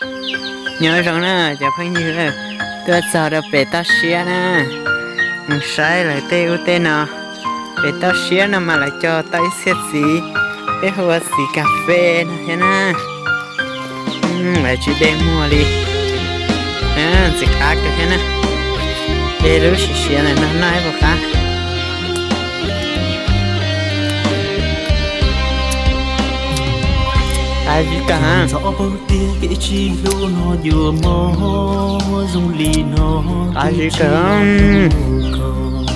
Nyob zoo na cov phooj ywg, tuaj txog rau pem toj siab na, mus saib lawv tej ub tej no. Pem toj siab no mas lawv cog tau ib txhiab txiv, peb hu ua txiv kas fes no thiab na. Lawv tsis de muag li, ntxim qab kawg thiab na. De lub siav siav ntawm no noj ib puas qab. Qab zib kawg. Ntxov paub tias kev tsis hlub no yuav mob zoo li no. Qab zib kawg.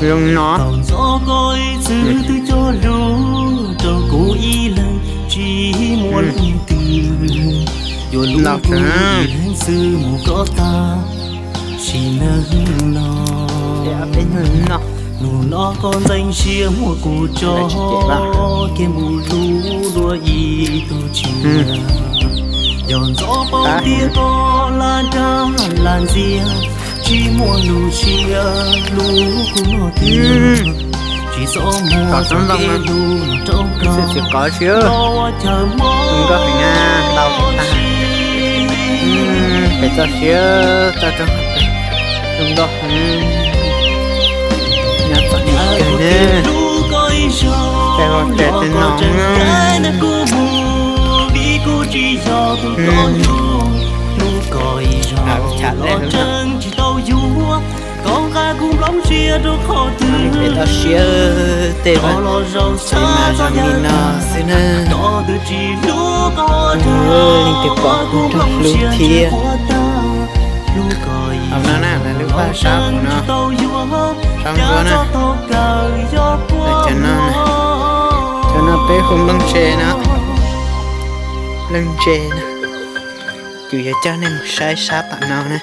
Zoo no. Thaum ntxov koj ib txwm twb cog lus rau kuv ib leeg tsis muaj leej twg, yuav hlub kuv ib leeg xwb mus koj tag sim neej no. Hnub no koj ntxeev siab muab kuv tso kev mus hlub dua ib tug tshiab. Yog ntxov paub tias koj lam dag lam ntxias, tsis muaj lus siab hlub kuv no tiag, tsis txhob muab txoj kev hlub rau koj los ua chaw mob. Pem toj siab toj roob, zoo nkauj heev, nyob txom nyem kawg ne. Tej voj tes tej no, pem toj siab tej vaj tsev mas zoo li no xwb na. Leej twg pom kuj nrog hlub thiab. Hauv no na, lawv lub vaj sab hauv no, sab npua na. Cov no, cov no peb hu nplooj ntse no, nplooj ntse no. Kuv yuav coj nej mus saib sab tom no na.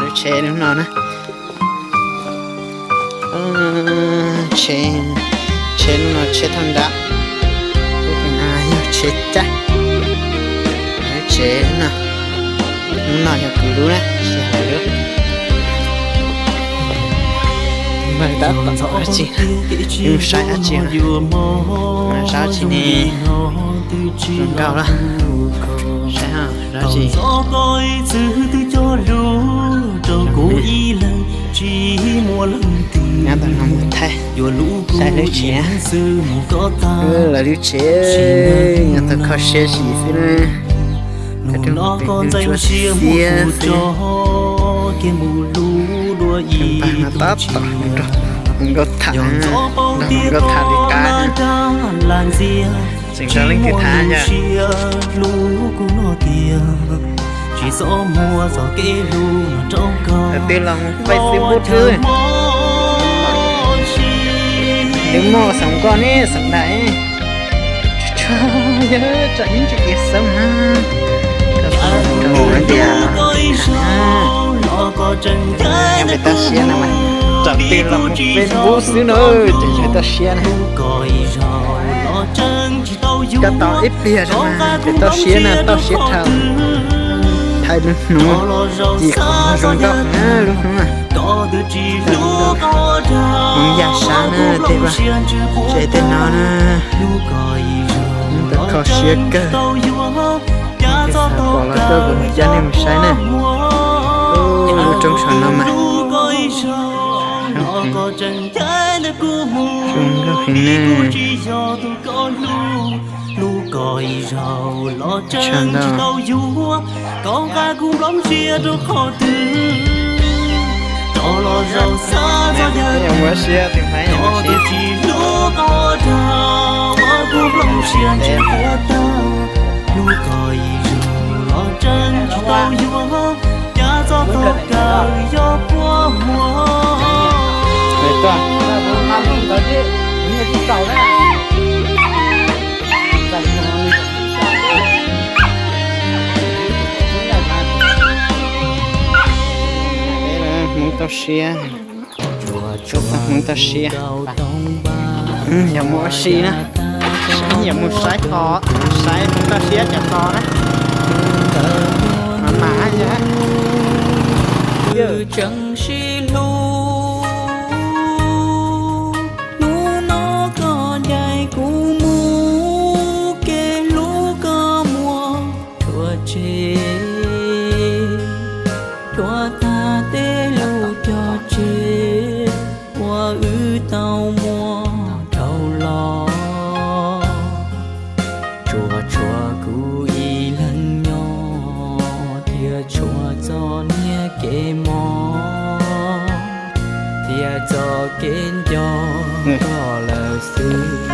Lub tsheb lub no na. Tsheb, tsheb lub no tsheb thauj nrad, lub no yog tsheb cab. Lub tsheb no, lub no yog kuv lub na, tsis yog lawv lub. Npawg tab tom ua dab tsi, mus saib dab tsi no. Saib dab tsi ne, zoo nkauj lawm. Saib dab tsi. Nyob tau no mus thaij, saib lub tsev, lawv lub tsev nyob tau kho siab si xwb na. Npag no tab tom nrog hluas nkauj tham, nrog hluas nkauj tham li qab. Tseem nrog leej twg tham yom? Tus twg los Facebook xwb. Twb muaj xeem koj ne, xeem ntais. Yog tsam ib ntsis kiag xeeb na. Rau tias nyob pem toj siab no mas, tsam twg los Facebook xwb na, ces yog toj siab na. Koj tau ib pliag rau mas pem toj siab na, toj siab dhau. Thaij lub hnub, cim qhov muag zoo nkauj na lub hnub na. Hmoov ya sab na, tej vaj tsev tej no na, kho siab kawg. Tej xav pom los tuaj kuv mam coj nej mus saib na. Lub roob saum no mas zoo nkauj heev na. Tshaj ntau. Mus ua si, tus Hmoob mus ua si. Hmoob toj siab, Hmoob toj siab. Yog mus ua si na, yog mus saib tho, saib Hmoob toj siab cov tho na. Mas mas yog. Tseem sib hlub, hnub no koj ncaim kuv Ntawm no mus pub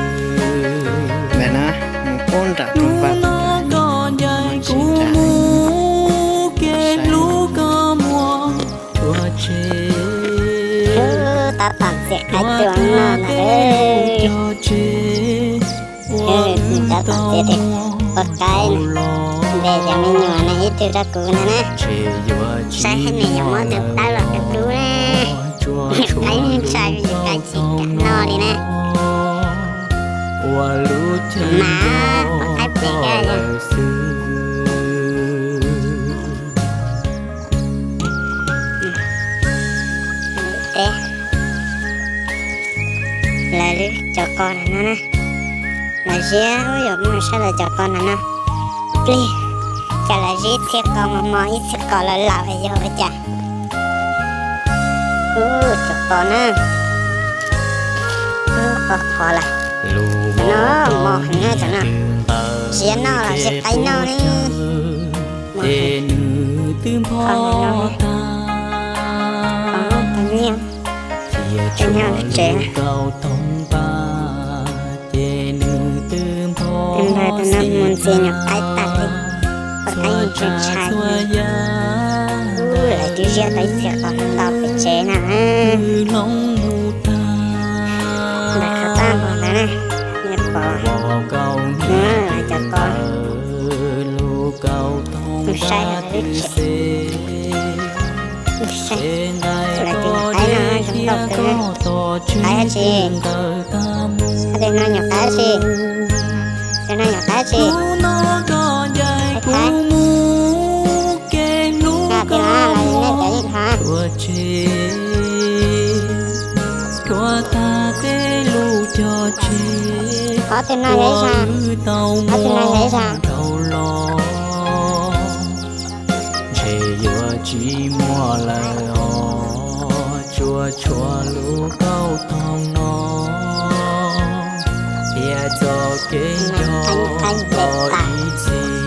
nram rooj vag, mus tsis nram, saib. Tab tom txiav qaib tua no na. Tab tom txiav tes ua qaib na. Ntes cov me nyuam no ib tug rau kuv no na. Saib hais tias yuav muab tus tawb los tus dub na. Qaib ntshai, qaib tsis kam noj li na. Mas pom qaib pem ka yog. Teb, lawv lub cov qos ntawm no na, lawv ziab, ub, yuav muaj saib lawv cov qos ntawm no. Plig, cas lawv ziab ib txhia qos mos mos, ib txhia qos laus laus yog ua cas. Ub, cov qos na, ub, qos qhov lawm. Cov no mos heev na cov no, ziab noj los ziab qaib noj ne. Mos heev. Qos no, qos tau nyiaj, tau nyiaj lub tsev. Tus npawg tus no mus ntxias nyuam qaib tas li, ua qaib ntshai ntshai. Ub, lawv twb ziab tau ib txhia qos ntau pem tsev na. Ntawm qhov paj npog ntawd na, nej pom, lawv cov qos. Mus saib lawv lub tsev. Mus saib, lawv tus nyuam qaib no zoo nkauj kawg. Qaib dab tsi? Tej no nyuam qaib dab tsi? Tej no nyuam qaib dab tsi? Qaib thaib. Nqa tiag los nej cov yeej thaib. Qhov twg no yog ib zag, qhov twg no yog ib zag. Ntshe yuav tsis muaj lawm os, tsuas tshuav lub kauj toog no thiab txoj kev nco ib txhis.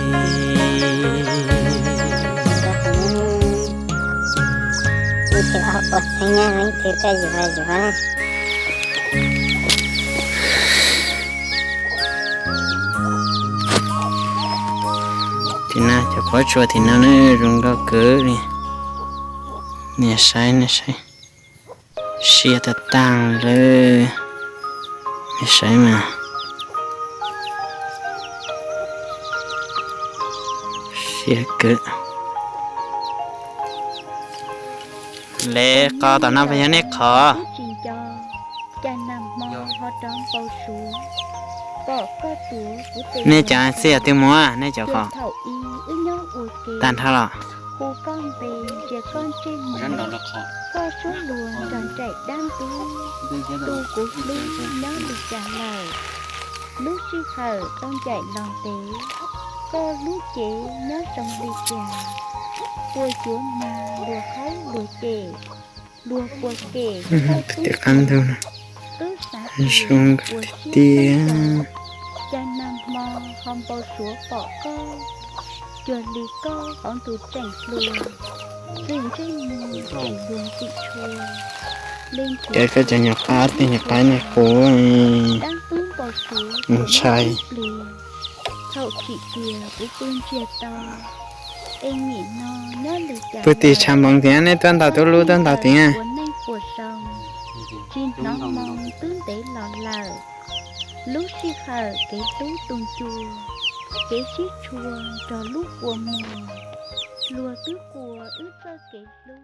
Tim no cov pob tsuas tim no na zoo nkauj kawg li. Niam saib, niam saib, siab tag tag lawm. Niam saib mas, siab kawg. Le qos tom no puas yog nej qhov? Nej cov xij yog twg mus, nej cov qos tag nrho los? Lub sij hawm tau ncaim los ntev, koj lub cev nyob zoo li cas? Puas cuav mag luag qhaub luag cem, luag puas kem koj tub, tub xav tias puas siab koj, cas nag hmo ho npau suav pom koj, cuag li koj hauv ntu tseem hluas, txwj ntsej muag tseem luag ntxim tshua. Koj cov nyuam qaib, tej nyuam qaib nej puas dab tub npau suav ntshai. Thaum tsim tias kuv pw ntsiag to, es nim no nyob li cas pw tim tshav npoov tiag, nej tuaj ntaus tub lub tuaj ntaus tiag. Puas neej puas sau, tsis hnov moo twb ntev los lawm. Lub sij hawm kev hlub tu ncua, kev sib tshua nrog lub kua muag, luag twb qua wb txoj kev hlub.